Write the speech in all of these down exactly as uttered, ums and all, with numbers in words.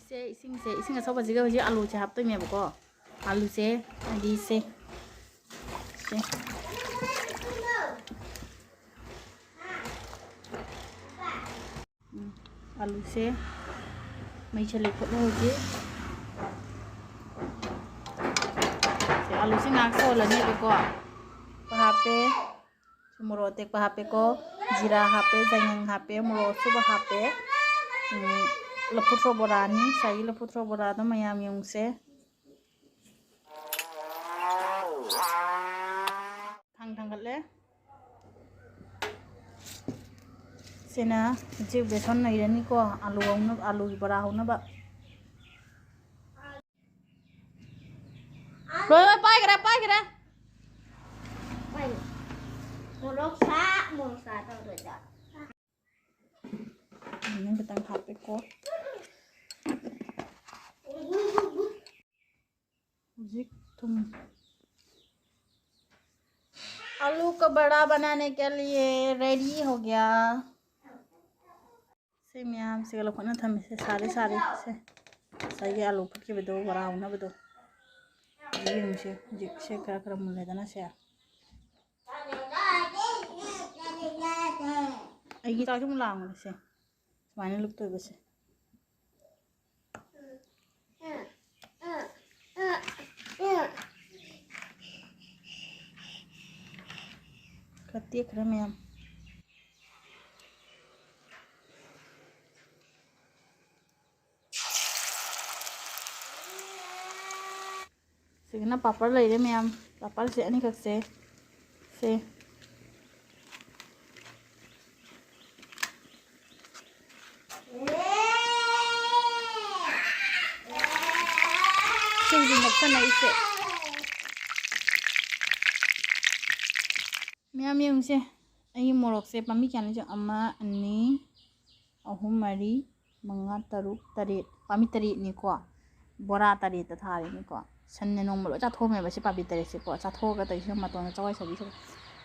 ꯁꯦ, ꯏꯁꯤꯡꯁꯦ, ꯏꯁꯤꯡ ꯑꯁꯧꯕꯁꯤꯒ ꯍꯧꯖꯤꯛ ꯑꯥꯂꯨꯁꯦ ꯍꯥꯞꯇꯣꯏꯅꯦꯕꯀꯣ꯫ ꯑꯥꯂꯨꯁꯦ, ꯍꯥꯏꯗꯤ ꯁꯦ, ꯁꯦ꯫ ꯎꯝ, ꯑꯥꯂꯨꯁꯦ ꯃꯩꯁꯦ ꯂꯩꯈꯠꯂꯦ ꯍꯧꯖꯤꯛ꯫ ꯁꯦ, ꯑꯥꯂꯨꯁꯦ ꯉꯥꯏꯍꯥꯛ ꯁꯧꯍꯜꯂꯅꯦꯕꯀꯣ꯫ ꯍꯥꯞꯄꯦ꯫ ꯃꯣꯔꯣꯛ ꯑꯇꯦꯛꯄ ꯍꯥꯞꯄꯦꯀꯣ, ꯖꯤꯔꯥ ꯍꯥꯞꯄꯦ, ꯆꯉꯥꯡ ꯍꯥꯞꯄꯦ, ꯃꯣꯔꯣꯛ ꯑꯁꯨꯕ ꯍꯥꯞꯄꯦ꯫ ꯎꯝ, ꯂꯐꯨ ꯊ꯭ꯔꯣ ꯕꯣꯔꯥꯅꯤ, ꯉꯁꯥꯏꯒꯤ ꯂꯐꯨ ꯊ꯭ꯔꯣ ꯕꯣꯔꯥꯗꯣ ꯃꯌꯥꯝ ꯌꯦꯡꯉꯨꯁꯦ꯫ ꯊꯥꯡ ꯊꯥꯡꯒꯠꯂꯦ꯫ ꯁꯤꯅ ꯍꯧꯖꯤꯛ ꯕꯦꯁꯣꯟ ꯅꯩꯔꯅꯤꯀꯣ, ꯑꯥꯂꯨ ꯍꯧꯅꯕ, ꯑꯥꯂꯨꯒꯤ ꯕꯣꯔꯥ ꯍꯧꯅꯕ꯫ ꯂꯣꯏ, ꯂꯣꯏ, ꯄꯥꯏꯈ꯭ꯔꯦ, ꯄꯥꯏꯈ꯭ꯔꯦ꯫ ꯃꯣꯔꯣꯛ ꯁꯥ, ꯃꯣꯔꯣꯛ ꯁꯥ ꯇꯧꯗꯣꯏꯗ꯫ ꯃꯅꯨꯡ ꯈꯤꯇꯪ ꯍꯥꯞꯄꯦꯀꯣ꯫ ꯍꯧꯖꯤꯛ ꯊꯨꯝ꯫ आलू का बड़ा बनाने के लिए रेडी हो गया। ꯁꯤ ꯃꯌꯥꯝꯁꯤꯒ ꯂꯧꯈꯠꯅ ꯊꯝꯃꯤꯁꯦ ꯁꯥꯔꯦ, ꯁꯥꯔꯦ꯫ ꯁꯦ, ꯉꯁꯥꯏꯒꯤ ꯑꯥꯂꯨ ꯐꯨꯠꯈꯤꯕꯗꯣ, ꯕꯣꯔꯥ ꯍꯧꯅꯕꯗꯣ꯫ ꯍꯧꯖꯤꯛ ꯌꯦꯡꯉꯨꯁꯦ, ꯍꯧꯖꯤꯛꯁꯦ ꯈꯔ ꯈꯔ ꯃꯨꯜꯂꯦꯗꯅ ꯁꯦ꯫ ꯑꯩꯒꯤ ꯆꯥꯛꯁꯨ ꯑꯃꯨꯛ ꯂꯥꯡꯕꯅꯦ ꯁꯦ꯫ ꯁꯨꯃꯥꯏꯅ ꯂꯨꯞꯇꯣꯏꯕꯁꯦ꯫ ꯈꯔ ꯇꯦꯛꯈ꯭ꯔꯦ ꯃꯌꯥꯝ꯫ ꯁꯤꯒꯅ ꯄꯥꯄꯔ ꯂꯩꯔꯦ ꯃꯌꯥꯝ꯫ ꯄꯥꯄꯔꯁꯦ ꯑꯅꯤꯈꯛꯁꯦ꯫ ꯁꯦ꯫ ꯁꯤꯡꯁꯨ ꯅꯞꯁꯟꯅꯔꯤꯁꯦ꯫ ꯃꯌꯥꯝ ꯌꯦꯡꯉꯨꯁꯦ꯫ ꯑꯩꯒꯤ ꯃꯣꯔꯣꯛꯁꯦ ꯄꯥꯝꯕꯤ ꯀꯌꯥꯅꯣ ꯌꯦꯡꯉꯨꯁꯦ꯫ ꯑꯃ, ꯑꯅꯤ, ꯑꯍꯨꯝ, ꯃꯔꯤ, ꯃꯉꯥ, ꯇꯔꯨꯛ, ꯇꯔꯦꯠ꯫ ꯄꯥꯝꯕꯤ ꯇꯔꯦꯠꯅꯤꯀꯣ꯫ ꯕꯣꯔꯥ ꯇꯔꯦꯠꯇ ꯊꯥꯔꯤꯅꯤꯀꯣ꯫ ꯁꯟꯅ ꯅꯣꯡꯃ ꯂꯣꯏ ꯆꯥꯊꯣꯛꯑꯝꯃꯦꯕ ꯁꯤ ꯄꯥꯝꯕꯤ ꯇꯔꯦꯠꯁꯦꯀꯣ꯫ ꯆꯥꯊꯣꯛꯑꯒ ꯇꯧꯔꯤꯁꯤꯅ ꯃꯇꯣꯟꯗ ꯆꯋꯥꯏ ꯁꯧꯕꯤ ꯁꯧ-,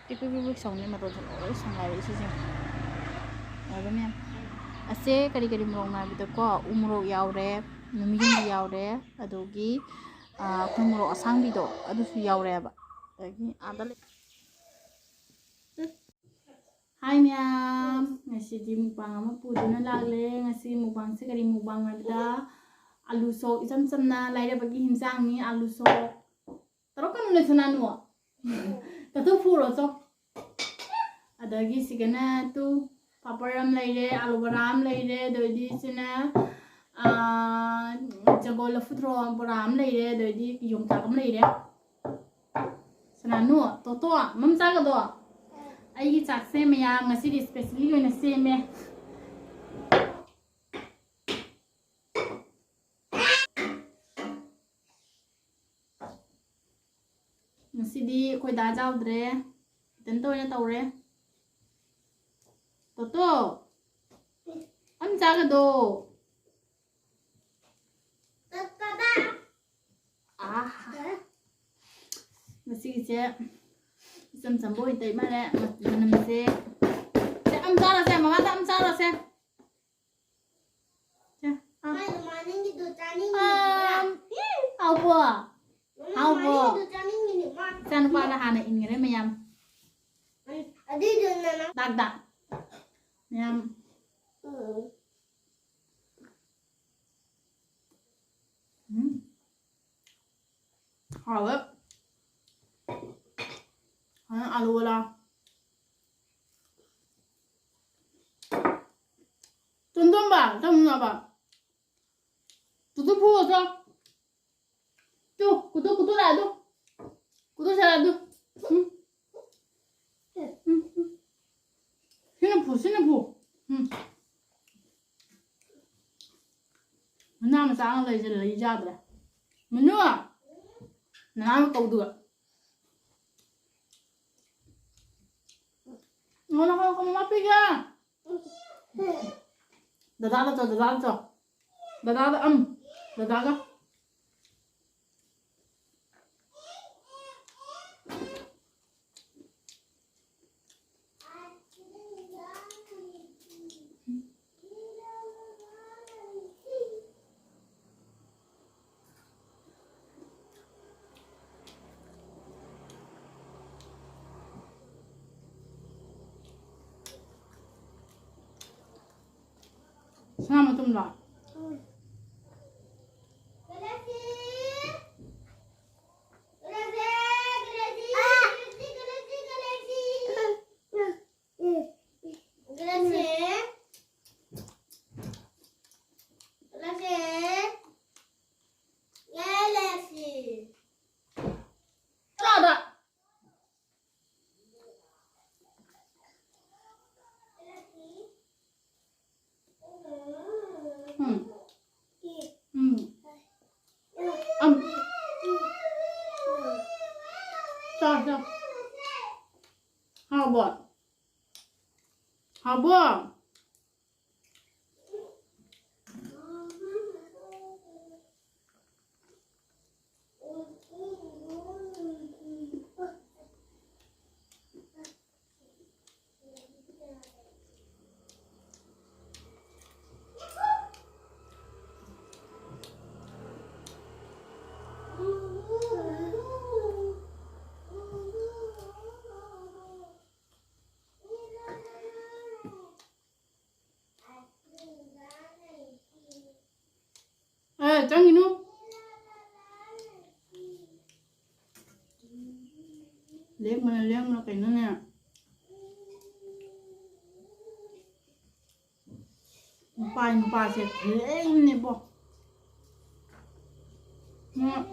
ꯄꯤꯛ ꯄꯤꯛ ꯄꯤꯛ ꯄꯤꯛ ꯁꯧꯅꯤ, ꯃꯇꯣꯟꯁꯦ ꯂꯣꯏ ꯁꯪꯒꯥꯏꯔꯛꯏ ꯁꯤꯁꯦ꯫ ꯑꯣꯏꯕ ꯃꯌꯥꯝ꯫ ꯁꯦ ꯀꯔꯤ ꯀꯔꯤ ꯃꯣꯔꯣꯛꯅꯣ ꯍꯥꯏꯕꯗꯀꯣ, ꯎ ꯃꯣꯔꯣꯛ ꯌꯥꯎꯔꯦ, ꯅꯨꯃꯤꯠꯌꯨꯡꯕꯤ ꯌꯥꯎꯔꯦ, ꯑꯗꯨꯒꯤ, ꯑ, ꯑꯩꯈꯣꯏ ꯃꯣꯔꯣꯛ ꯑꯁꯥꯡꯕꯤꯗꯣ ꯑꯗꯨꯁꯨ ꯌꯥꯎꯔꯦꯕ꯫ ꯑꯗꯒꯤ ꯑꯥꯗ ꯂꯩ-, ꯍꯥꯏ ꯃꯌꯥꯝ, ꯉꯁꯤꯗꯤ ꯃꯨꯛꯕꯥꯡ ꯑꯃ ꯄꯨꯗꯨꯅ ꯂꯥꯛꯂꯦ꯫ ꯉꯁꯤ ꯃꯨꯛꯕꯥꯡꯁꯦ ꯀꯔꯤ ꯃꯨꯛꯕꯥꯡ ꯍꯥꯏꯕꯗ, ꯑꯂꯨ ꯁꯣꯛ, ꯏꯆꯝ ꯆꯝꯅ ꯂꯥꯏꯔꯕꯒꯤ ꯍꯤꯟꯖꯥꯡꯅꯤ, ꯑꯂꯨ ꯁꯣꯛ꯫ ꯇꯧꯔꯛꯀꯅꯨꯅꯦ ꯁꯅꯥꯅꯨ꯫ ꯇꯥꯇꯨ ꯐꯨꯔꯣ ꯆꯣ꯫ ꯑꯗꯒꯤ ꯁꯤꯒꯅ ꯇꯨ ꯄꯥꯄꯔ ꯑꯃ ꯂꯩꯔꯦ, ꯑꯥꯂꯨ ꯕꯣꯔꯥ ꯑꯃ ꯂꯩꯔꯦ, ꯑꯗꯩꯗꯤ ꯁꯤꯅ, ꯑꯥ, ꯖꯒꯣꯜ ꯂꯐꯨ ꯊꯔꯣ ꯕꯣꯔꯥ ꯑꯃ ꯂꯩꯔꯦ, ꯑꯗꯩꯗꯤ ꯌꯣꯡꯆꯥꯛ ꯑꯃ ꯂꯩꯔꯦ꯫ ꯁꯅꯥꯅꯨ, ꯇꯣꯇꯣ, ꯃꯝ ꯆꯥꯒꯗꯣ? ꯑꯩꯒꯤ ꯆꯥꯛꯁꯦ ꯃꯌꯥꯝ ꯉꯁꯤꯗꯤ specially ꯑꯣꯏꯅ ꯁꯦꯝꯃꯦ꯫ ꯉꯁꯤꯗꯤ ꯑꯩꯈꯣꯏ ꯗꯥ ꯌꯥꯎꯗ꯭ꯔꯦ, ꯏꯊꯟꯇ ꯑꯣꯏꯅ ꯇꯧꯔꯦ꯫ ꯇꯣꯇꯣ, ꯑꯝ ꯆꯥꯒꯗꯣ? ꯑꯥ, ꯉꯁꯤꯒꯤꯁꯦ ꯏꯆꯝ ꯆꯝꯕ ꯑꯣꯏꯅ ꯇꯧ ꯃꯥꯜꯂꯦ꯫ ꯃꯅꯝꯁꯦ, ꯁꯦ, ꯑꯝ ꯆꯥꯔꯁꯦ, ꯃꯃꯥꯗ ꯑꯝ ꯆꯥꯔꯁꯦ꯫ ꯁꯦ, ꯑꯝ꯫ ꯃꯥꯏ ꯃꯃꯥ ꯅꯪꯒꯤꯗꯣ ꯆꯥꯅꯤꯡꯉꯤꯕ꯭ꯔꯥ? ꯑꯝ, ꯍꯥꯎꯕ꯭ꯔꯣ? ꯃꯃꯥ ꯍꯥꯎꯕ꯭ꯔꯣ? ꯃꯥ ꯅꯪꯒꯤꯗꯣ ꯆꯥꯅꯤꯡꯉꯤꯅꯦ, ꯃꯥ꯫ ꯏꯆꯥꯅꯨꯄꯥꯅ ꯍꯥꯟꯅ ꯏꯟꯈ꯭ꯔꯦ ꯃꯌꯥꯝ꯫ ꯑꯗꯨꯏꯗꯨ ꯅꯅꯥꯎ-, ꯗꯥꯛ ꯗꯥꯛ꯫ ꯃꯌꯥꯝ꯫ ꯎꯝ꯫ ꯎꯝ꯫ ꯍꯥꯎꯋꯦ꯫ ꯍꯣꯔꯦꯟ ꯑꯥꯂꯨ ꯕꯣꯔꯥ꯫ ꯇꯣꯟꯇꯣꯝꯕ, ꯇꯝꯅꯕ꯫ ꯇꯨꯇꯨ ꯐꯨꯔꯣ ꯆꯣ꯫ ꯇꯨ, ꯀꯨꯇꯨ, ꯀꯨꯇꯨ ꯂꯥꯛꯑꯦ ꯇꯨ꯫ ꯀꯨꯇꯨ ꯁꯥ ꯂꯥꯛꯑꯦ ꯇꯨ꯫ ꯎꯝ꯫ ꯎꯝ, ꯎꯝ꯫ ꯁꯤꯅ ꯐꯨ, ꯁꯤꯅ ꯐꯨ꯫ ꯎꯝ꯫ ꯃꯅꯥ ꯃꯆꯥ ꯑꯃ ꯂꯩꯁꯦ ꯂꯩ ꯌꯥꯗ꯭ꯔꯦ꯫ ꯃꯅꯨ! ꯅꯅꯥꯎ ꯀꯧꯗꯨꯒ꯫ ꯉꯣ ꯉꯣ ꯉꯣ ꯃꯃꯥ ꯄꯤꯒꯦ꯫ ꯗꯗꯥꯗ ꯆꯣ, ꯗꯗꯥꯗ ꯆꯣ꯫ ꯗꯗꯥꯗ ꯑꯝ꯫ ꯗꯗꯥꯒ꯫ ꯆꯨꯝꯕ꯭ꯔꯣ? ꯆꯥꯗ꯫ ꯎꯝ꯫ ꯎꯝ꯫ ꯎꯝ꯫ ꯆꯥ, ꯆꯥ꯫ ꯍꯥꯎꯕ꯭ꯔꯣ? ꯍꯥꯎꯕ꯭ꯔꯣ? ꯑꯦ, ꯆꯪꯒꯤꯅꯨ꯫ ꯂꯦꯡꯕꯅ, ꯂꯦꯡꯕꯅ ꯀꯩꯅꯣꯅꯦ꯫ ꯅꯨꯄꯥ, ꯅꯨꯄꯥꯁꯦ ꯈꯨꯂꯦꯡꯅꯦꯕꯣ꯫ ꯎꯝ꯫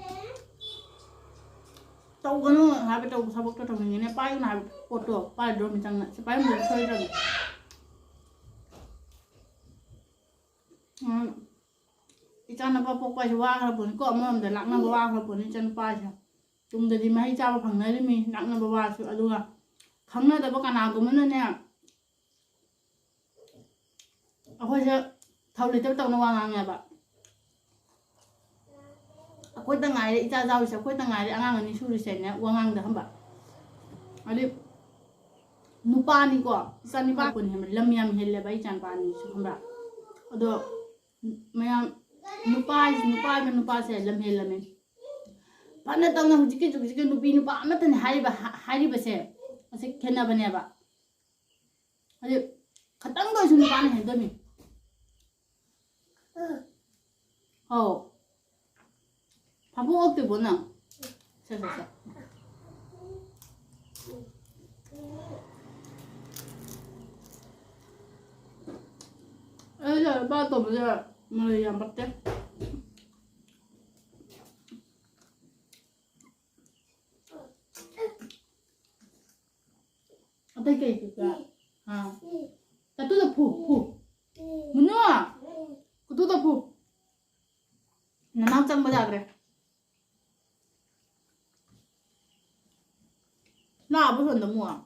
ꯇꯧꯒꯅꯨ ꯍꯥꯏꯕ, ꯇꯧꯕ ꯊꯕꯛꯇꯣ ꯇꯧꯅꯤꯡꯉꯦꯅꯦ꯫ ꯄꯥꯏꯒꯅꯨ ꯍꯥꯏꯕ ꯄꯣꯠꯇꯣ ꯄꯥꯏꯗ꯭ꯔꯣ ꯃꯤꯆꯪꯅ? ꯁꯤ ꯄꯥꯏꯔꯝꯕꯗꯤ ꯁꯣꯏꯗ꯭ꯔꯕꯅꯤ꯫ ꯎꯝ꯫ ꯏꯆꯥꯅꯨꯄꯥ ꯄꯣꯛꯄ ꯍꯥꯏꯁꯦ ꯋꯥꯈ꯭ꯔ ꯄꯣꯠꯅꯤꯀꯣ꯫ ꯑꯃꯔꯣꯝꯗ ꯂꯥꯛꯅꯕ ꯋꯥꯈ꯭ꯔ ꯄꯣꯠꯅꯤ ꯏꯆꯥꯅꯨꯄꯥꯁꯦ꯫ ꯇꯨꯡꯗꯗꯤ ꯃꯍꯩ ꯆꯥꯕ ꯐꯪꯅꯔꯤꯃꯤ ꯂꯥꯛꯅꯕ ꯋꯥꯁꯨ꯫ ꯑꯗꯨꯒ ꯈꯪꯅꯗꯕ ꯀꯅꯥꯒꯨꯝꯕꯅꯅꯦ, ꯑꯩꯈꯣꯏꯁꯦ ꯊꯧ ꯂꯩꯇꯕ ꯇꯧꯅ ꯋꯥ ꯉꯥꯡꯉꯦꯕ꯫ ꯑꯩꯈꯣꯏꯗ ꯉꯥꯏꯔꯦ ꯏꯆꯥ ꯆꯥꯎꯔꯤꯁꯦ, ꯑꯩꯈꯣꯏꯗ ꯉꯥꯏꯔꯦ ꯑꯉꯥꯡ ꯑꯅꯤ ꯁꯨꯔꯤꯁꯦꯅꯦ ꯋꯥꯉꯥꯡꯗ ꯈꯪꯕ꯫ ꯑꯗꯩ ꯅꯨꯄꯥꯅꯤꯀꯣ, ꯏꯆꯥ ꯅꯨꯄꯥ ꯀꯨꯟ ꯍꯦꯟꯕ, ꯂꯝ ꯌꯥꯝ ꯍꯦꯜꯂꯦꯕ ꯑꯩ ꯏꯆꯥ ꯅꯨꯄꯥ ꯑꯅꯤꯁꯨ ꯈꯪꯕ꯭ꯔꯥ꯫ ꯑꯗꯣ ꯃꯌꯥꯝ ꯅꯨꯄꯥ ꯍꯥꯏꯁꯤ, ꯅꯨꯄꯥ ꯍꯥꯏꯕ ꯅꯨꯄꯥꯁꯦ ꯂꯝ ꯍꯦꯜꯂꯝꯃꯦ꯫ ꯐꯅ ꯇꯧꯅ ꯍꯧꯖꯤꯛꯀꯤ ꯍꯧꯖꯤꯛꯀꯤ ꯅꯨꯄꯤ ꯅꯨꯄꯥ ꯑꯃꯠꯇꯅꯤ ꯍꯥꯏꯔꯤꯕ, ꯍꯥ-, ꯍꯥꯏꯔꯤꯕꯁꯦ ꯑꯁꯤ ꯈꯦꯠꯅꯕꯅꯦꯕ꯫ ꯍꯥꯏꯗꯤ ꯈꯇꯪꯗ ꯑꯣꯏꯔꯁꯨ ꯅꯨꯄꯥꯅ ꯍꯦꯟꯗꯣꯏꯅꯤ꯫ ꯍꯥꯎ꯫ ꯐꯥꯐꯣꯛ ꯑꯣꯛꯇ꯭ꯔꯤꯕꯣ ꯅꯪ? ꯁꯦ, ꯁꯦ, ꯁꯦ꯫ ꯑꯩ ꯂꯨꯄꯥ ꯑꯇꯣꯝꯕꯁꯦ ꯃꯔꯩ ꯌꯥꯝ ꯄꯛꯇꯦ꯫ ꯑꯇꯩ ꯀꯩ ꯀꯩꯀꯥ? ꯑꯥ꯫ ꯇꯠꯇꯨꯗ ꯐꯨ, ꯐꯨ꯫ ꯃꯨꯅꯨ! ꯀꯨꯇꯨꯗ ꯐꯨ꯫ ꯅꯅꯥꯎ ꯆꯪꯕ ꯌꯥꯗ꯭ꯔꯦ꯫ ꯂꯥꯛꯑꯕꯣ ꯁꯣꯝꯗ ꯑꯃꯨꯛ?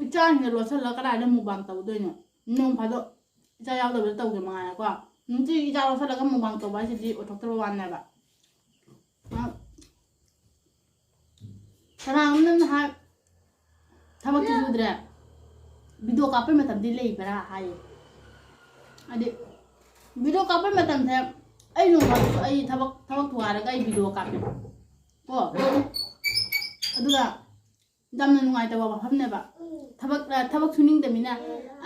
ꯏꯆꯥꯁꯤꯡꯁꯦ ꯂꯣꯠꯁꯤꯜꯂꯒ ꯀꯗꯥꯏꯗ mukbang ꯇꯧꯗꯣꯏꯅꯣ? ꯅꯣꯡ ꯐꯥꯗꯣꯛ ꯏꯆꯥ ꯌꯥꯎꯗꯕꯗ ꯇꯧꯒꯦ ꯃꯉꯥꯏꯔꯦꯀꯣ꯫ ꯅꯨꯡꯇꯤꯒꯤ ꯏꯆꯥ ꯂꯣꯠꯁꯤꯜꯂꯒ mukbang ꯇꯧꯕ ꯍꯥꯏꯁꯤꯗꯤ ꯑꯣꯏꯊꯣꯛꯇꯕ ꯋꯥꯅꯦꯕ꯫ ꯑ, ꯀꯅꯥꯒꯨꯝꯕꯅ ꯍꯥꯏ, "ꯊꯕꯛꯇꯤ ꯁꯨꯗ꯭ꯔꯦ, video ꯀꯥꯞꯄꯩ ꯃꯇꯝꯗꯤ ꯂꯩꯕ꯭ꯔꯥ?" ꯍꯥꯏꯌꯦ꯫ ꯍꯥꯏꯗꯤ, video ꯀꯥꯞꯄꯩ ꯃꯇꯝꯁꯦ ꯑꯩ ꯅꯣꯡ ꯐꯥꯗꯣꯛꯁꯨ ꯑꯩ ꯊꯕꯛ, ꯊꯕꯛ ꯊꯨꯒꯥꯏꯔꯒ ꯑꯩ video ꯀꯥꯞꯄꯦ꯫ ꯀꯣ? ꯑꯗꯨꯒ ꯌꯥꯝꯅ ꯅꯨꯡꯉꯥꯏꯇꯕ ꯋꯥꯐꯝꯅꯦꯕ꯫ ꯊꯕꯛ, ꯑ, ꯊꯕꯛ ꯁꯨꯅꯤꯡꯗꯃꯤꯅ,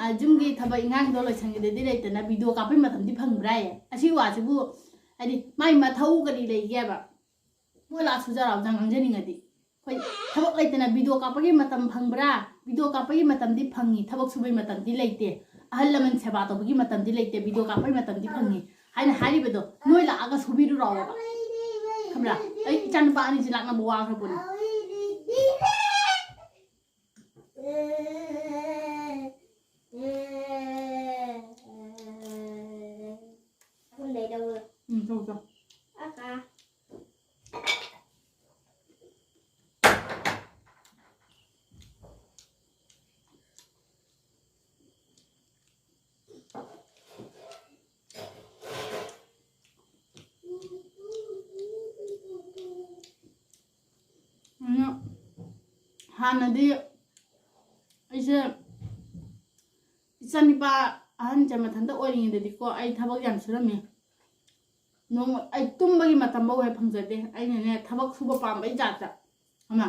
ꯑ, ꯌꯨꯝꯒꯤ ꯊꯕꯛ ꯏꯪꯈꯥꯡꯗꯣ ꯂꯣꯏꯁꯟꯒꯦꯗꯤ ꯂꯩꯇꯅ video ꯀꯥꯞꯄꯩ ꯃꯇꯝꯗꯤ ꯐꯪꯕ꯭ꯔꯥꯌꯦ? ꯑꯁꯤ ꯋꯥꯁꯤꯕꯨ, ꯍꯥꯏꯗꯤ, ꯃꯥꯏ ꯃꯊꯧ ꯀꯔꯤ ꯂꯩꯒꯦꯕ? ꯃꯣꯏ ꯂꯥꯛ ꯁꯨꯖꯔꯛꯑꯣ, ꯉꯥꯡꯖꯅꯤꯡꯉꯗꯤ꯫ ꯑꯩꯈꯣꯏ ꯊꯕꯛ ꯂꯩꯇꯅ video ꯀꯥꯞꯄꯒꯤ ꯃꯇꯝ ꯐꯪꯕ꯭ꯔꯥ? Video ꯀꯥꯞꯄꯒꯤ ꯃꯇꯝꯗꯤ ꯐꯪꯉꯤ, ꯊꯕꯛ ꯁꯨꯕꯩ ꯃꯇꯝꯗꯤ ꯂꯩꯇꯦ꯫ ꯑꯍꯜ ꯂꯃꯟ ꯁꯦꯕꯥ ꯇꯧꯕꯒꯤ ꯃꯇꯝꯗꯤ ꯂꯩꯇꯦ, video ꯀꯥꯞꯄꯒꯤ ꯃꯇꯝꯗꯤ ꯐꯪꯉꯤ ꯍꯥꯏꯅ ꯍꯥꯏꯔꯤꯕꯗꯣ ꯅꯣꯏ ꯂꯥꯛꯑꯒ ꯁꯨꯕꯤꯔꯨꯔꯣꯕ꯫ ꯈꯪꯕ꯭ꯔꯥ? ꯑꯩ ꯏꯆꯥꯅꯨꯄꯥ ꯑꯅꯤꯁꯦ ꯂꯥꯛꯅꯕ ꯋꯥꯈ꯭ꯔꯕꯅꯤ꯫ ꯎꯝ, ꯆꯧ, ꯆꯧ꯫ ꯍꯥꯟꯅꯗꯤ ꯑꯩꯁꯦ ꯏꯆꯥꯅꯤꯄꯥ ꯑꯍꯟꯁꯦ ꯃꯊꯟꯇ ꯑꯣꯏꯔꯤꯉꯩꯗꯗꯤꯀꯣ, ꯑꯩ ꯊꯕꯛ ꯌꯥꯝ ꯁꯨꯔꯝꯃꯤ꯫ ꯅꯣꯡꯃ ꯑꯩ ꯇꯨꯝꯕꯒꯤ ꯃꯇꯝꯐꯥꯎ ꯍꯦꯛ ꯐꯪꯖꯗꯦ꯫ ꯑꯩꯅꯅꯦ, ꯊꯕꯛ ꯁꯨꯕ ꯄꯥꯝꯕꯩ ꯖꯥꯠꯇ꯫ ꯑꯃ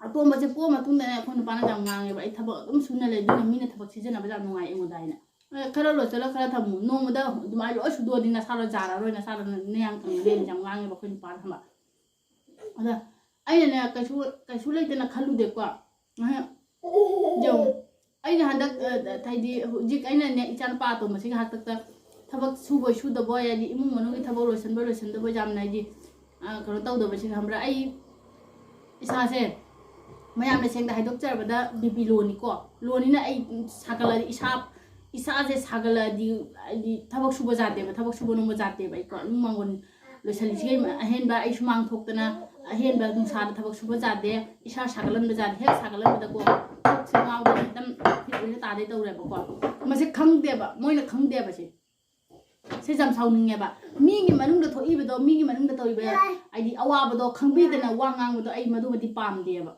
ꯑꯇꯣꯝꯕꯁꯦ ꯄꯣꯛꯑ ꯃꯇꯨꯡꯗꯅꯦ, ꯑꯩꯈꯣꯏ ꯅꯨꯄꯥꯅ ꯌꯥꯝ ꯉꯥꯡꯉꯦꯕ, ꯑꯩ ꯊꯕꯛ ꯑꯗꯨꯝ ꯁꯨꯅ ꯂꯩ, ꯑꯗꯨꯅ ꯃꯤꯅ ꯊꯕꯛ ꯁꯤꯖꯤꯟꯅꯕꯁꯦ ꯌꯥꯝ ꯅꯨꯡꯉꯥꯏ ꯑꯩꯉꯣꯟꯗ ꯍꯥꯏꯅ꯫ "ꯑꯦ, ꯈꯔ ꯂꯣꯏꯁꯤꯜꯂ ꯈꯔ ꯊꯝꯃꯨ, ꯅꯣꯡꯃꯗ ꯑꯗꯨꯃꯥꯏꯅ ꯂꯣꯏ ꯁꯨꯗꯣꯛꯑꯗꯤ ꯅꯁꯥꯗꯣ ꯌꯥꯔꯔꯣꯏ, ꯅꯁꯥꯗꯣ ꯅꯌꯥꯡ ꯀꯪꯉꯅꯤ" ꯌꯥꯝ ꯉꯥꯡꯉꯦꯕ ꯑꯩꯈꯣꯏ ꯅꯨꯄꯥꯅ, ꯈꯪꯕ꯫ ꯑꯗ ꯑꯩꯅꯅꯦ, ꯀꯩꯁꯨ, ꯀꯩꯁꯨ ꯂꯩꯇꯅ ꯈꯜꯂꯨꯗꯦꯀꯣ꯫ ꯑꯍ, ꯌꯦꯡꯉꯨ, ꯑꯩꯅ ꯍꯟꯗꯛ, ꯑ, ꯍꯥꯏꯗꯤ ꯍꯧꯖꯤꯛ ꯑꯩꯅꯅꯦ, ꯏꯆꯥꯅꯨꯄꯥ ꯑꯇꯣꯝꯕꯁꯤꯒꯤ ꯍꯥꯛꯇꯛꯇ ꯊꯕꯛ ꯁꯨꯕꯣꯏ ꯁꯨꯗꯕꯣꯏ, ꯍꯥꯏꯗꯤ ꯏꯃꯨꯡ ꯃꯅꯨꯡꯒꯤ ꯊꯕꯛ ꯂꯣꯏꯁꯤꯟꯕꯣꯏ ꯂꯣꯏꯁꯤꯟꯗꯕꯣꯏ, ꯌꯥꯝꯅ ꯍꯥꯏꯗꯤ, ꯑ, ꯀꯩꯅꯣ ꯇꯧꯗꯕꯁꯦ, ꯈꯪꯕ꯭ꯔꯥ? ꯑꯩ ꯏꯁꯥꯁꯦ, ꯃꯌꯥꯝꯅ ꯁꯦꯡꯅ ꯍꯥꯏꯗꯣꯛꯆꯔꯕꯗ, ꯕꯤ ꯄꯤ ꯂꯣꯅꯤꯀꯣ꯫ ꯂꯣꯅꯤꯅ ꯑꯩ ꯁꯥꯒꯠꯂꯗꯤ, ꯏꯁꯥ, ꯏꯁꯥꯁꯦ ꯁꯥꯒꯠꯂꯗꯤ, ꯍꯥꯏꯗꯤ ꯊꯕꯛ ꯁꯨꯕ ꯌꯥꯗꯦꯕ, ꯊꯕꯛ ꯁꯨꯕ ꯅꯣꯝꯕ ꯌꯥꯗꯦꯕ꯫ ꯑꯩꯀꯣ, ꯏꯃꯨꯡ ꯃꯥꯡꯒꯣꯟ ꯂꯣꯏꯁꯤꯜꯂꯤꯁꯤꯒꯤ ꯑꯍꯦꯟꯕ ꯑꯩ ꯁꯨꯃꯥꯡ ꯊꯣꯛꯇꯅ, ꯑꯍꯦꯟꯕ ꯅꯨꯡꯁꯥꯗ ꯊꯕꯛ ꯁꯨꯕ ꯌꯥꯗꯦ, ꯏꯁꯥ ꯁꯥꯒꯠꯍꯟꯕ ꯌꯥꯗꯦ꯫ ꯍꯦꯛ ꯁꯥꯒꯠꯍꯟꯕꯗꯀꯣ, ꯀꯣꯛꯁꯦ ꯉꯥꯎꯗꯅ ꯑꯗꯨꯝ ꯐꯤꯠ ꯑꯣꯏꯅ ꯇꯥꯗꯩ ꯇꯧꯔꯦꯕꯀꯣ꯫ ꯃꯁꯤ ꯈꯪꯗꯦꯕ, ꯃꯣꯏꯅ ꯈꯪꯗꯦꯕ ꯁꯤ꯫ ꯁꯤ ꯌꯥꯝ ꯁꯥꯎꯅꯤꯡꯉꯦꯕ꯫ ꯃꯤꯒꯤ ꯃꯅꯨꯡꯗ ꯊꯣꯛꯏꯕꯗꯣ, ꯃꯤꯒꯤ ꯃꯅꯨꯡꯗ ꯇꯧꯔꯤꯕ, ꯍꯥꯏꯗꯤ, ꯑꯋꯥꯕꯗꯣ ꯈꯪꯕꯤꯗꯅ ꯋꯥ ꯉꯥꯡꯕꯗꯣ ꯑꯩ ꯃꯗꯨꯃꯗꯤ ꯄꯥꯝꯗꯦꯕ꯫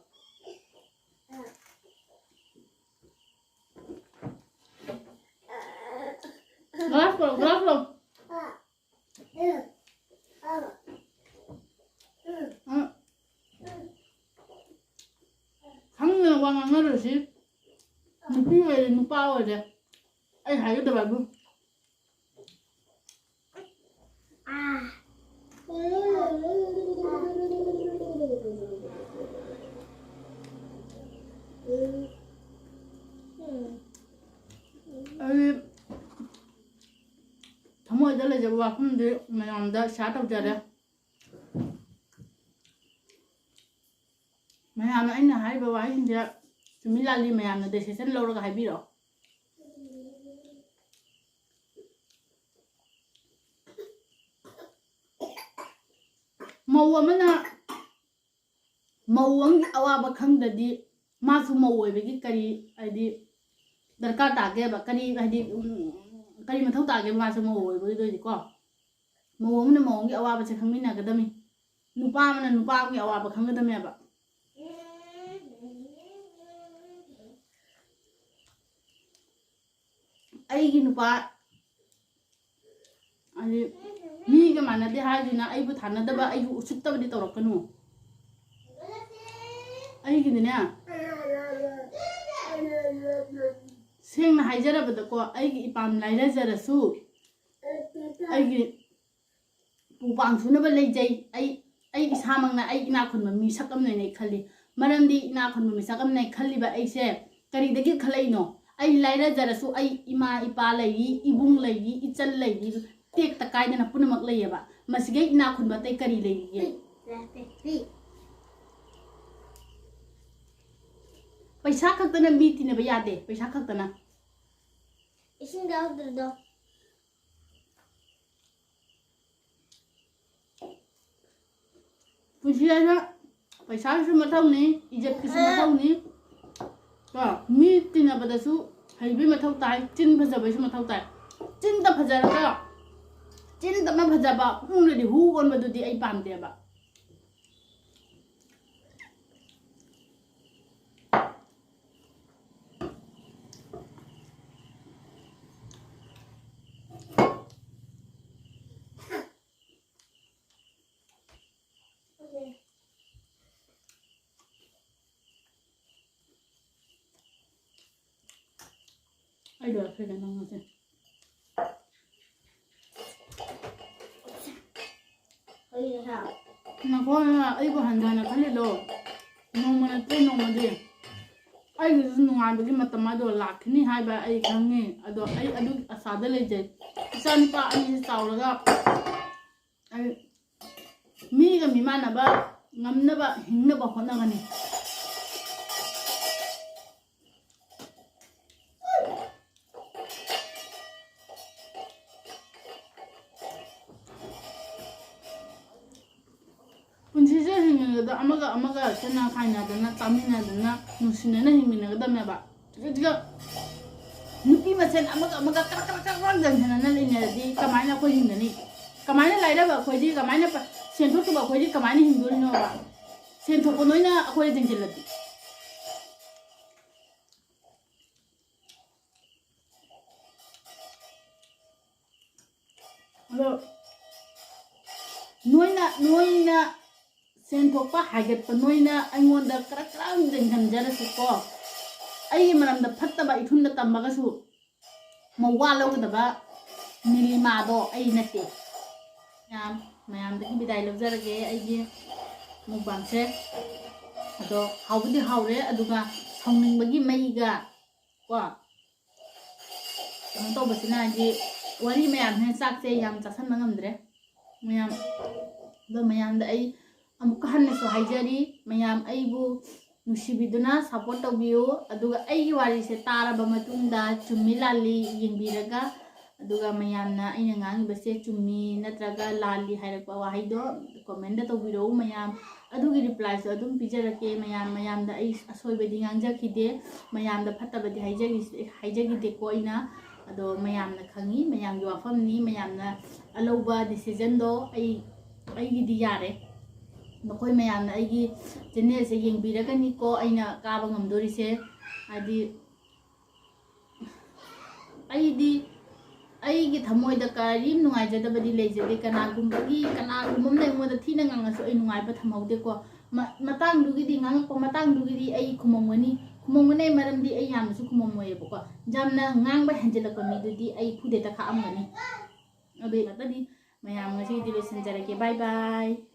ꯒ꯭ꯂꯥꯁ ꯄꯨꯔꯛꯑꯣ, ꯒ꯭ꯂꯥꯁ ꯄꯨꯔꯛꯑꯣ꯫ ꯎꯝ꯫ ꯈꯪꯗꯅ ꯋꯥ ꯉꯥꯡꯅꯔꯨꯁꯤ꯫ ꯅꯨꯄꯤ ꯑꯣꯏꯔꯦ, ꯅꯨꯄꯥ ꯑꯣꯏꯔꯦ, ꯑꯩ ꯍꯥꯏꯒꯗꯕ ꯍꯥꯏꯕꯨ꯫ ꯑꯩ ꯊꯃꯣꯏꯗ ꯂꯩꯖꯕ ꯋꯥꯐꯝꯗꯤ ꯃꯌꯥꯝꯗ ꯁꯤꯌꯥꯔ ꯇꯧꯖꯔꯦ꯫ ꯃꯌꯥꯝꯅ ꯑꯩꯅ ꯍꯥꯏꯔꯤꯕ ꯋꯥꯍꯩꯁꯤꯡꯁꯦ ꯆꯨꯝꯃꯤ ꯂꯥꯜꯂꯤ ꯃꯌꯥꯝꯅ decision ꯂꯧꯔꯒ ꯍꯥꯏꯕꯤꯔꯛꯑꯣ꯫ ꯃꯧ ꯑꯃꯅ ꯃꯧ ꯑꯃꯒꯤ ꯑꯋꯥꯕ ꯈꯪꯗ꯭ꯔꯗꯤ ꯃꯥꯁꯨ ꯃꯧ ꯑꯣꯏꯕꯒꯤ ꯀꯔꯤ, ꯍꯥꯏꯗꯤ, ꯗꯔꯀꯥꯔ ꯇꯥꯒꯦꯕ? ꯀꯔꯤ, ꯍꯥꯏꯗꯤ, ꯎꯝ, ꯀꯔꯤ ꯃꯊꯧ ꯇꯥꯒꯦꯕ ꯃꯥꯁꯨ ꯃꯧ ꯑꯣꯏꯕꯒꯤ? ꯑꯗꯨ ꯑꯣꯏꯗꯤꯀꯣ, ꯃꯧ ꯑꯃꯅ ꯃꯧ ꯑꯃꯒꯤ ꯑꯋꯥꯕꯁꯦ ꯈꯪꯃꯤꯟꯅꯒꯗꯕꯅꯤ꯫ ꯅꯨꯄꯥ ꯑꯃꯅ ꯅꯨꯄꯥ ꯑꯃꯒꯤ ꯑꯋꯥꯕ ꯈꯪꯒꯗꯕꯅꯦꯕ꯫ ꯑꯩꯒꯤ ꯅꯨꯄꯥ ꯍꯥꯏꯗꯤ ꯃꯤꯒ ꯃꯥꯟꯅꯗꯦ ꯍꯥꯏꯗꯨꯅ ꯑꯩꯕꯨ ꯊꯥꯅꯗꯕ, ꯑꯩꯕꯨ ꯎꯁꯤꯠꯇꯕꯗꯤ ꯇꯧꯔꯛꯀꯅꯨ꯫ ꯑꯩꯒꯤꯗꯤꯅꯦ, ꯁꯦꯡꯅ ꯍꯥꯏꯖꯔꯕꯗꯀꯣ, ꯑꯩꯒꯤ ꯏꯄꯥꯝ ꯂꯥꯏꯔꯖꯔꯁꯨ, ꯑꯩꯒꯤ ꯄꯨ ꯄꯥꯡ ꯁꯨꯅꯕ ꯂꯩꯖꯩ꯫ ꯑꯩ, ꯑꯩ ꯏꯁꯥꯃꯛꯅ ꯑꯩ ꯏꯅꯥꯛ ꯈꯨꯟꯕ ꯃꯤꯁꯛ ꯑꯃꯅꯦꯅ ꯑꯩ ꯈꯜꯂꯤ꯫ ꯃꯔꯝꯗꯤ ꯏꯅꯥꯛ ꯈꯨꯟꯕ ꯃꯤꯁꯛ ꯑꯃꯅꯦ ꯈꯜꯂꯤꯕ ꯑꯩꯁꯦ ꯀꯔꯤꯗꯒꯤ ꯈꯜꯂꯛꯏꯅꯣ? ꯑꯩ ꯂꯥꯏꯔꯖꯔꯁꯨ ꯑꯩ ꯏꯃꯥ ꯏꯄꯥ ꯂꯩꯔꯤ, ꯏꯕꯨꯡ ꯂꯩꯔꯤ, ꯏꯆꯜ ꯂꯩꯔꯤ, ꯇꯦꯛꯇ ꯀꯥꯏꯗꯅ ꯄꯨꯝꯅꯃꯛ ꯂꯩꯌꯦꯕ꯫ ꯃꯁꯤꯗꯩ ꯏꯅꯥꯛ ꯈꯨꯟꯕ ꯑꯇꯩ ꯀꯔꯤ ꯂꯩꯔꯤꯒꯦ? ꯄꯩꯁꯥ ꯈꯛꯇꯅ ꯃꯤ ꯇꯤꯟꯅꯕ ꯌꯥꯗꯦ, ꯄꯩꯁꯥ ꯈꯛꯇꯅ꯫ ꯏꯁꯤꯡ ꯌꯥꯎꯗ꯭ꯔꯗꯣ꯫ ꯄꯨꯟꯁꯤ ꯍꯥꯏꯅ ꯄꯩꯁꯥꯒꯤꯁꯨ ꯃꯊꯧꯅꯤ, ꯏꯖꯠꯀꯤꯁꯨ ꯃꯊꯧꯅꯤ꯫ ꯀꯣ, ꯃꯤ ꯇꯤꯟꯅꯕꯗꯁꯨ ꯍꯩꯕꯩ ꯃꯊꯧ ꯇꯥꯏ, ꯆꯤꯟ ꯐꯖꯕꯩꯁꯨ ꯃꯊꯧ ꯇꯥꯏ꯫ ꯆꯤꯟꯗ ꯐꯖꯔꯒ, ꯆꯤꯟꯗ ꯑꯃ ꯐꯖꯕ, ꯄꯨꯛꯅꯨꯡꯗꯗꯤ ꯍꯨ ꯑꯣꯟꯕꯗꯨꯗꯤ ꯑꯩ ꯄꯥꯝꯗꯦꯕ꯫ ꯑꯩ ꯂꯣꯏꯔꯛꯈ꯭ꯔꯦꯗ ꯅꯪ ꯉꯁꯤ꯫ ꯅꯈꯣꯏꯅ ꯑꯩꯕꯨ ꯍꯟꯊꯅ ꯈꯜꯂꯤꯗꯣ ꯅꯣꯡꯃ ꯅꯠꯇ꯭ꯔ ꯅꯣꯡꯃꯗꯤ ꯑꯩꯒꯤꯁꯨ ꯅꯨꯡꯉꯥꯏꯕꯒꯤ ꯃꯇꯝ ꯑꯗꯣ ꯂꯥꯛꯈꯤꯅꯤ ꯍꯥꯏꯕ ꯑꯩ ꯈꯪꯉꯤ꯫ ꯑꯗꯣ ꯑꯩ ꯑꯗꯨꯒꯤ ꯑꯁꯥꯗ ꯂꯩꯖꯩ꯫ ꯏꯆꯥ ꯅꯨꯄꯥ ꯑꯅꯤꯁꯤ ꯆꯥꯎꯔꯒ ꯑꯩ ꯃꯤꯒ ꯃꯤꯃꯥꯟꯅꯕ ꯉꯝꯅꯕ ꯍꯤꯡꯅꯕ ꯍꯣꯠꯅꯒꯅꯤ꯫ ꯄꯨꯟꯁꯤꯁꯦ ꯍꯤꯡꯉꯤꯉꯩꯗ ꯑꯃꯒ ꯑꯃꯒ ꯆꯠꯅ ꯈꯥꯏꯅꯗꯅ, ꯆꯥꯃꯤꯟꯅꯗꯅ, ꯅꯨꯡꯁꯤꯅꯅ ꯍꯤꯡꯃꯤꯟꯅꯒꯗꯕꯅꯦꯕ꯫ ꯑꯗꯨꯒ ꯅꯨꯄꯤ ꯃꯁꯦꯟ ꯑꯃꯒ ꯑꯃꯒ ꯀꯔꯛ ꯀꯔꯛ ꯀꯔꯛ ꯀꯔꯛ ꯌꯥꯟꯁꯤꯟꯅꯅ ꯂꯩꯅꯔꯗꯤ ꯀꯃꯥꯏꯅ ꯑꯩꯈꯣꯏ ꯍꯤꯡꯒꯅꯤ? ꯀꯃꯥꯏꯅ ꯂꯥꯏꯔꯕ ꯑꯩꯈꯣꯏꯗꯤ ꯀꯃꯥꯏꯅ ꯄ-, ꯁꯦꯟ ꯊꯣꯛꯇꯕ ꯑꯩꯈꯣꯏꯗꯤ ꯀꯃꯥꯏꯅ ꯍꯤꯡꯗꯣꯔꯤꯅꯣꯕ? ꯁꯦꯟ ꯊꯣꯛꯄ ꯅꯣꯏꯅ ꯑꯩꯈꯣꯏꯗ ꯆꯦꯟꯁꯤꯜꯂꯗꯤ꯫ ꯑꯗꯣ ꯅꯣꯏꯅ, ꯅꯣꯏꯅ ꯁꯦꯟ ꯊꯣꯛꯄ ꯍꯥꯏꯒꯠꯄ, ꯅꯣꯏꯅ ꯑꯩꯉꯣꯟꯗ ꯈꯔ ꯈꯔ ꯂꯦꯡꯍꯟꯖꯔꯁꯨꯀꯣ, ꯑꯩꯒꯤ ꯃꯔꯝꯗ ꯐꯠꯇꯕ ꯏꯊꯨꯟꯗ ꯇꯝꯃꯒꯁꯨ ꯃꯋꯥ ꯂꯧꯒꯗꯕ ꯅꯤꯂꯤꯃꯥꯗꯣ ꯑꯩ ꯅꯠꯇꯦ꯫ ꯃꯌꯥꯝ, ꯃꯌꯥꯝꯗꯒꯤ ꯕꯤꯗꯥꯏ ꯂꯧꯖꯔꯒꯦ ꯑꯩꯒꯤ ꯃꯨꯛꯕꯥꯡꯁꯦ꯫ ꯑꯗꯣ ꯍꯥꯎꯕꯨꯗꯤ ꯍꯥꯎꯔꯦ, ꯑꯗꯨꯒ ꯁꯥꯎꯅꯤꯡꯕꯒꯤ ꯃꯩꯒ ꯀꯣ ꯀꯩꯅꯣ ꯇꯧꯕꯁꯤꯅ, ꯍꯥꯏꯗꯤ ꯋꯥꯔꯤ ꯃꯌꯥꯝꯁꯤꯅ ꯆꯥꯛꯁꯦ ꯌꯥꯝ ꯆꯥꯁꯟꯕ ꯉꯝꯗ꯭ꯔꯦ ꯃꯌꯥꯝ꯫ ꯑꯗꯣ ꯃꯌꯥꯝꯗ ꯑꯩ ꯑꯃꯨꯛꯀ ꯍꯟꯅꯁꯨ ꯍꯥꯏꯖꯔꯤ, ꯃꯌꯥꯝ ꯑꯩꯕꯨ ꯅꯨꯡꯁꯤꯕꯤꯗꯨꯅ support ꯇꯧꯕꯤꯌꯨ꯫ ꯑꯗꯨꯒ ꯑꯩꯒꯤ ꯋꯥꯔꯤꯁꯦ ꯇꯥꯔꯕ ꯃꯇꯨꯡꯗ ꯆꯨꯝꯃꯤ ꯂꯥꯜꯂꯤ ꯌꯦꯡꯕꯤꯔꯒ, ꯑꯗꯨꯒ ꯃꯌꯥꯝꯅ ꯑꯩꯅ ꯉꯥꯡꯉꯤꯕꯁꯦ ꯆꯨꯝꯃꯤ ꯅꯠꯇ꯭ꯔꯒ ꯂꯥꯜꯂꯤ ꯍꯥꯏꯔꯛꯄ ꯋꯥꯍꯩꯗꯣ comment ꯇꯧꯕꯤꯔꯛꯎ ꯃꯌꯥꯝ꯫ ꯑꯗꯨꯒꯤ reply ꯁꯨ ꯑꯗꯨꯝ ꯄꯤꯖꯔꯛꯀꯦ ꯃꯌꯥꯝ꯫ ꯃꯌꯥꯝꯗ ꯑꯩ ꯑꯁꯣꯏꯕꯗꯤ ꯉꯥꯡꯖꯈꯤꯗꯦ, ꯃꯌꯥꯝꯗ ꯐꯠꯇꯕꯗꯤ ꯍꯥꯏꯖꯈꯤ-, ꯍꯥꯏꯖꯈꯤꯗꯦꯀꯣ ꯑꯩꯅ꯫ ꯑꯗꯣ ꯃꯌꯥꯝꯅ ꯈꯪꯉꯤ, ꯃꯌꯥꯝꯒꯤ ꯋꯥꯐꯝꯅꯤ, ꯃꯌꯥꯝꯅ ꯑꯂꯧꯕ decision ꯗꯣ ꯑꯩ, ꯑꯩꯒꯤꯗꯤ ꯌꯥꯔꯦ꯫ ꯅꯈꯣꯏ ꯃꯌꯥꯝꯅ ꯑꯩꯒꯤ channel ꯁꯦ ꯌꯦꯡꯕꯤꯔꯒꯅꯤꯀꯣ ꯑꯩꯅ ꯀꯥꯕ ꯉꯝꯗꯣꯔꯤꯁꯦ꯫ ꯍꯥꯏꯗꯤ ꯑꯩꯗꯤ ꯑꯩꯒꯤ ꯊꯃꯣꯏꯗ ꯀꯔꯤꯝ ꯅꯨꯡꯉꯥꯏꯖꯗꯕꯗꯤ ꯂꯩꯖꯗꯦ꯫ ꯀꯅꯥꯒꯨꯝꯕꯒꯤ, ꯀꯅꯥꯒꯨꯝꯕ ꯑꯃꯅ ꯑꯩꯉꯣꯟꯗ ꯊꯤꯅ ꯉꯥꯡꯉꯁꯨ ꯑꯩ ꯅꯨꯡꯉꯥꯏꯕ ꯊꯝꯍꯧꯗꯦꯀꯣ꯫ ꯃ-, ꯃꯇꯥꯡꯗꯨꯒꯤꯗꯤ, ꯉꯥꯡꯉꯛꯄ ꯃꯇꯥꯡꯗꯨꯒꯤꯗꯤ ꯑꯩ ꯈꯨꯝꯃꯝꯒꯅꯤ꯫ ꯈꯨꯝꯃꯝꯒꯅꯤ ꯍꯥꯏ ꯃꯔꯝꯗꯤ ꯑꯩ ꯌꯥꯝꯅꯁꯨ ꯈꯨꯝꯃꯝꯃꯣꯏꯌꯦꯕꯀꯣ꯫ ꯌꯥꯝꯅ ꯉꯥꯡꯕ ꯍꯦꯟꯖꯤꯜꯂꯛꯄ ꯃꯤꯗꯨꯗꯤ ꯑꯩ ꯐꯨꯗꯦꯠꯇ ꯈꯥꯛꯑꯝꯒꯅꯤ꯫ ꯑꯗꯨ ꯉꯥꯛꯇꯅꯤ꯫ ꯃꯌꯥꯝ ꯉꯁꯤꯒꯤꯗꯤ ꯂꯣꯏꯁꯤꯟꯖꯔꯒꯦ꯫ Bye bye꯫